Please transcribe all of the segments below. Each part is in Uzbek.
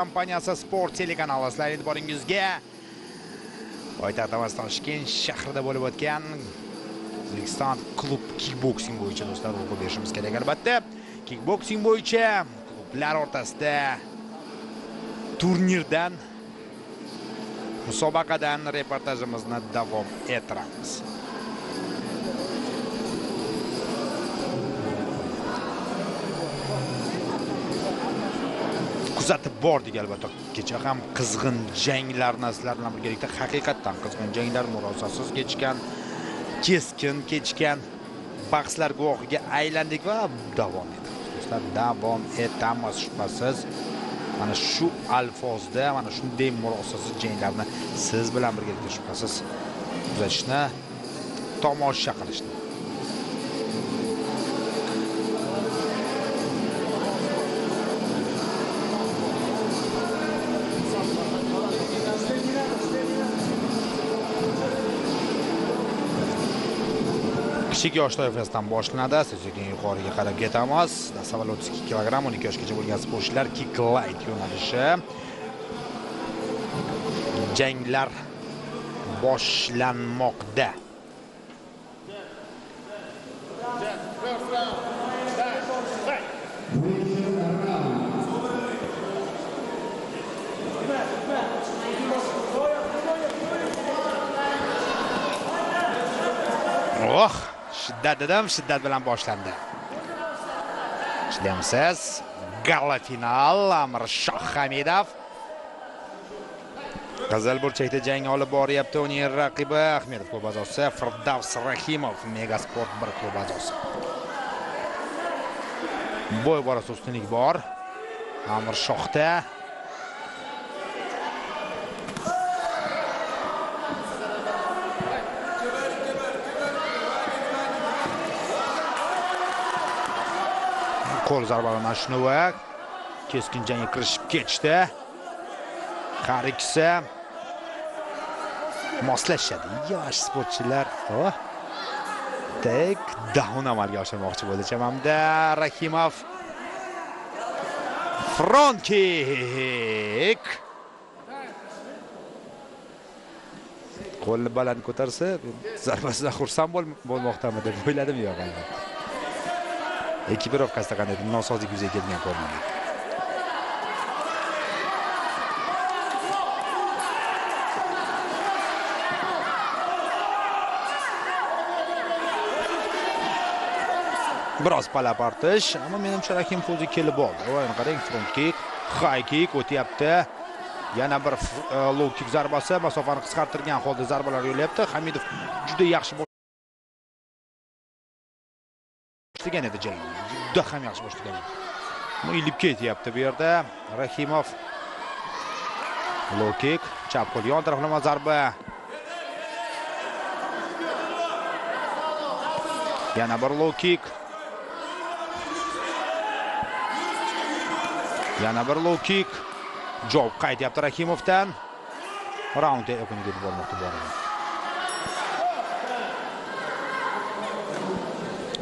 Kompaniyasi sport telekanali sizlar e'tiboringizga poytaxtimiz Toshkent shahrida bo'lib o'tgan O'zbekiston klub kickboksing bo'yicha do'stlar urg'u berishimiz kerak albatta. Kickboksing bo'yicha klublar o'rtasida turnirdan, musobaqadan reportajimizni davom ettiramiz. Kuzatib bordik albatta. Kecha ham qizg'in janglarni sizlar bilan birgalikda, haqiqatdan qizg'in janglar, murosasiz kechgan, keskin kechgan bahslar guvohiga aylandik va davom etamiz. Do'stlar, davom etamiz shubhasiz. Mana shu alfozda, mana shunday murosasiz janglarni siz bilan birgalikda shubhasiz kuzatishni, tomosha qilishni. Kichik yosh toifasidan boshlanadi, sekin yuqoriga qarab ketamiz. Dastlab 32 kilogramm 12 yoshgacha bo'lgan sportchilar kick light yo'nalishi. Janglar boshlanmoqda. Oh, shiddat dedim, shiddat bilan boshlandi. Ishlayapsiz. Gala final Amirshoh Hamidov. Qizil burchakda jang olib boryapti uning raqibi Ahmedov klub a'zosi Firdavs Rahimov, Megasport 1 klub a'zosi. Bo'y borasida ustunlik bor Amirshohda. Qo'l zarbalari almashinuvi, keskin jangga kirishib ketishdi. Har ikkisi moslashadi. Yosh sportchilar take down amalga oshirmoqchi bo'ldi chamamda Rahimov. Front kick. Qo'lni baland ko'tarsa, zarbasidan xursand bo'lmoqdami deb o'yladim, yo'q albatta. Ekipirovkasida qandaydir nosozlik yuzaga kelgan ko'rinadi. Biroz palab ortish, ammo menimcha Rahimov o'zi kelib oldi. Voy, qarang, front kick, high kick o'tyapti. Yana bir low kick zarbasi, masofani qisqartirgan holda zarbalar yo'llayapti. Hamidov juda yaxshi boshlagan edi jangni. Juda ham yaxshi boshlagan edi. Ilib ketyapti bu yerda Rahimov. Low kick, chap qo'l yon taraflama zarba. Yana bir low kick. Yana bir low kick. Javob qaytyapti Rahimovdan. Raund yakuniga yetib bormoqda bu arada.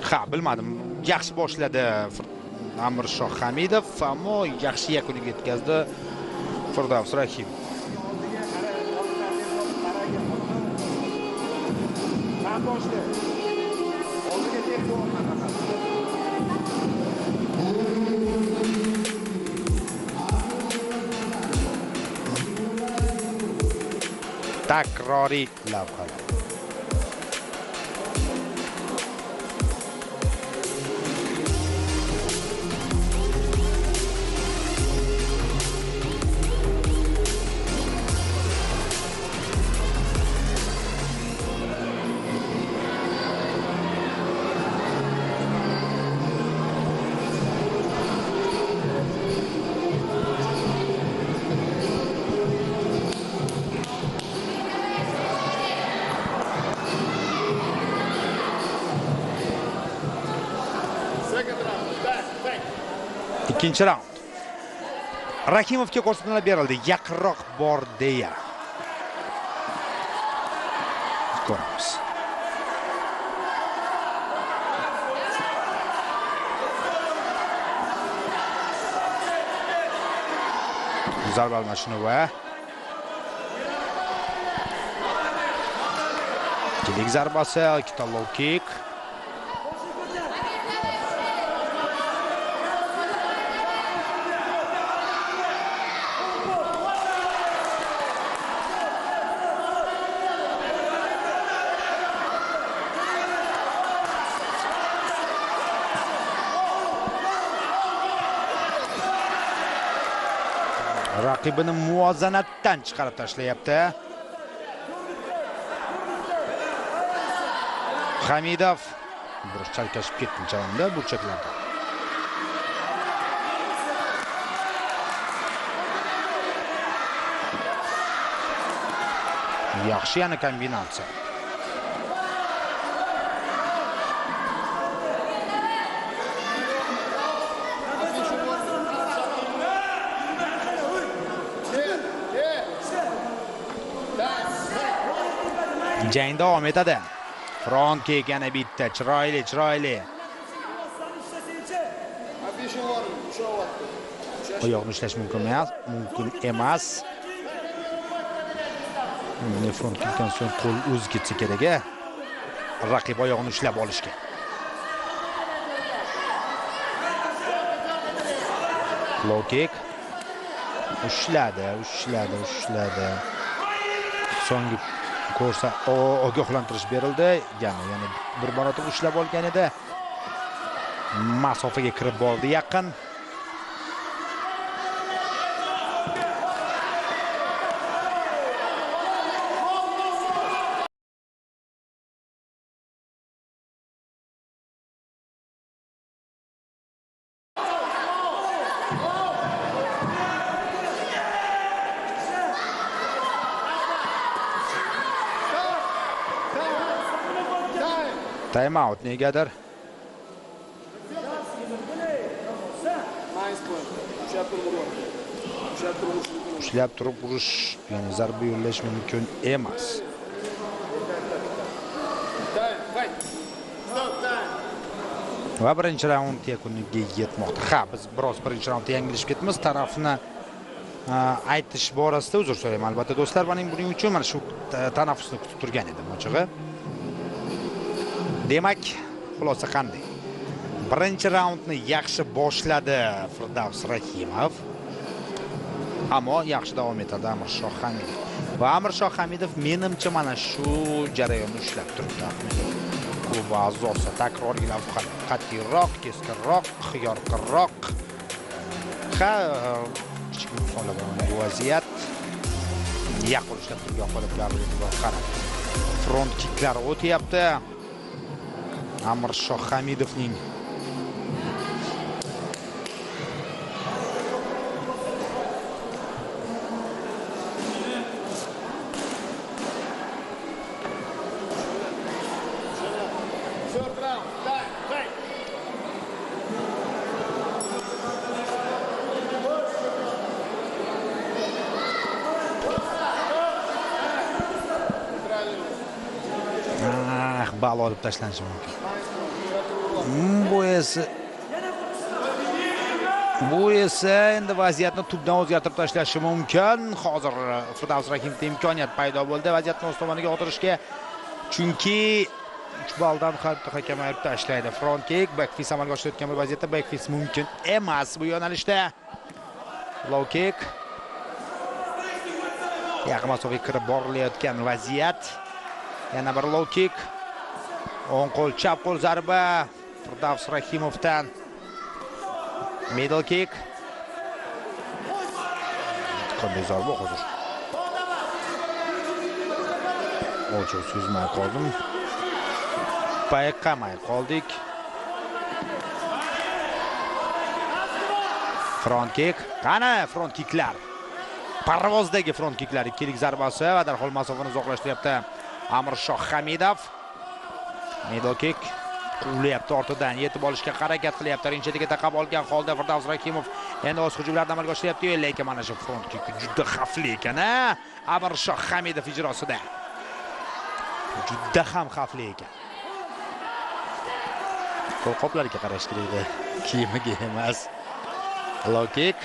Ha, bilmadim. Yaxshi boshladi Amirshoh Hamidov, ammo yaxshi yakuniga yetkazdi Firdavs Rahimov. Takroriy lavhalar. Ikkinchi raund. Rahimovga ko'rsatmalar berildi. Yaqinroq bor deya. Ko'ramiz. Zarba almashinuvi. Ikkilik zarbasi, ikkita low kick. Raqibini muvozanatdan chiqarib tashlayapti. Hamidov bir chalkashib ketdi chavanda burchaklarda. Yaxshi yana kombinatsiya. Jang davom etadi. Front kick yana bitta, chiroyli, chiroyli. Oyoqni ushlash mumkin emas, mumkin emas. Bunday front kickdan so'ng qo'l o'zi ketsa kerak, a? Raqib oyog'ini ushlab olishga. Low kick. Ushladi, ushladi, ushladi. So'nggi ko'rsa ogohlantirish berildi. Yana bir marotaba ushlab olgan edi. Masofaga kirib bordi yaqin. Time out negadir. Ushlab turib urish, ya'ni zarba yo'llash mumkin emas. Va birinchi raund yakuniga yetmoqda. Ha, biz biroz birinchi raundda yanglishib ketamiz. Tarafni aytish borasida uzr so'rayman albatta do'stlar. Buning uchun mana shu tanaffusni kutib turgan edim ochig'i. Demak, xulosa qanday? Birinchi raundni yaxshi boshladi Firdavs Rahimov. Ammo yaxshi davom etadi Amirshoh Hamidov. Va Amirshoh Hamidov menimcha mana shu jarayonni ushlab turibdi. Klub a'zosi takroriy lavha qat'iyroq, keskinroq, yorqinroq. Ha, kichik nuqsonlar bilan bu vaziyat yaqin ushlab turgan holatga qarab. Front kicklar o'tyapti. Amirshoh Hamidovning bal olib tashlanishi mumkin. Bu esa endi vaziyatni tubdan o'zgartirib tashlashi mumkin. Hozir Firdavs Rahimovda imkoniyat paydo bo'ldi vaziyatni o'z tomoniga o'tirishga. Chunki 3 balldan hakam ayirib tashlaydi. Front kick, back fist amalga oshirayotgan bir vaziyatda back fist mumkin emas bu yo'nalishda. Low kick. Yaqin masofaga kirib borilayotgan vaziyat. Yana bir low kick. O'ng qo'l, chap qo'l zarba Firdavs Rahimovdan. Middle kick. Qanday zarba hozir? Ochiq sezmay qoldim. Payqamay qoldik. Front kick. Qani front kicklar? Parvozdagi front kicklar, ikkilik zarbasi va darhol masofani uzoqlashtiryapti Amirshoh Hamidov. Middle kick quvlayapti ortidan, yetib olishga harakat qilyapti. Ring chetiga taqab olgan holda Firdavs Rahimov endi o'z hujumlarini amalga oshiryapti, lekin mana shu front kick juda xavfli ekan, a? Amirshoh Hamidov ijrosida. Juda ham xavfli ekan. Qo'lqoplarga qarash kerak edi, kiyimiga emas. Low kick.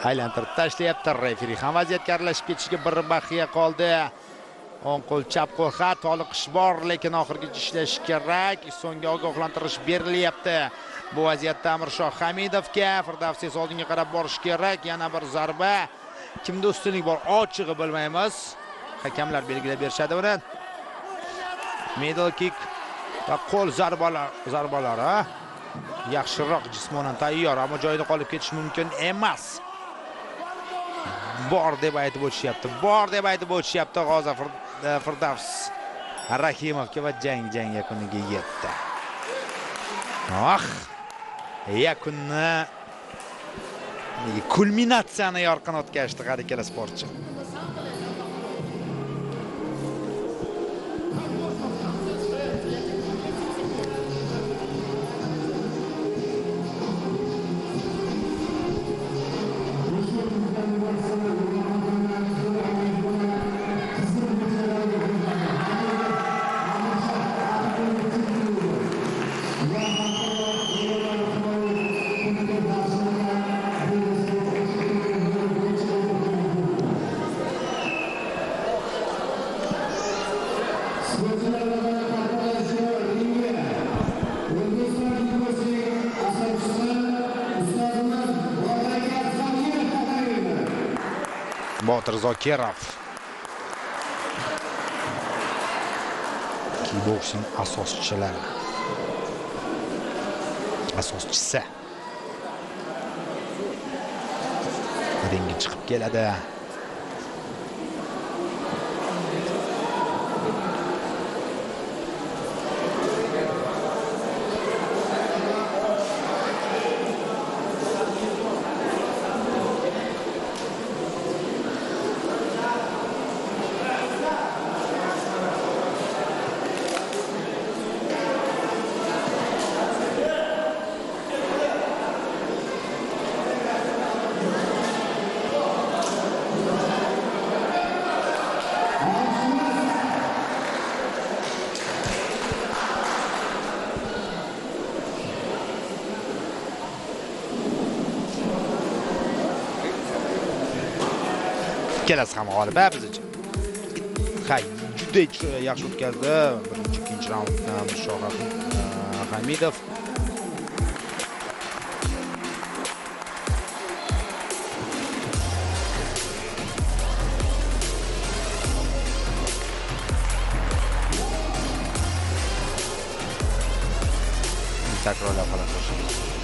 Aylantirib tashlayapti. Referi ham vaziyatga aralashib ketishiga bir baxya qoldi. O'ng qo'l, chap qo'l, ha, toliqish bor, lekin oxirgacha ishlash kerak. So'nggi ogohlantirish berilyapti. Bu vaziyatda Amirshoh Hamidovga. Firdavs esa oldinga qarab borish kerak. Yana bir zarba. Kimda ustunlik bor, ochig'i bilmaymiz. Hakamlar belgilab berishadi buni. Middle kick va qo'l zarbalari yaxshiroq jismonan tayyor, ammo joyida qolib ketish mumkin emas. Bor deb aytib o'tishyapti. Bor deb aytib o'tishyapti hozir Firdavs Rahimovga va jang yakuniga yetdi. Ah, yakunni, kulminatsiyani yorqin o'tkazdi har ikkala sportchi. Botir Zokirov kickboksing asoschilari, asoschisi ringga chiqib keladi. Ikkalasi ham g'olib biz uchun. Ha, juda yaxshi o'tkazdi. Birinchi, ikkinchi raundda Amirshoh Hamidov. Takrorlab qolamiz.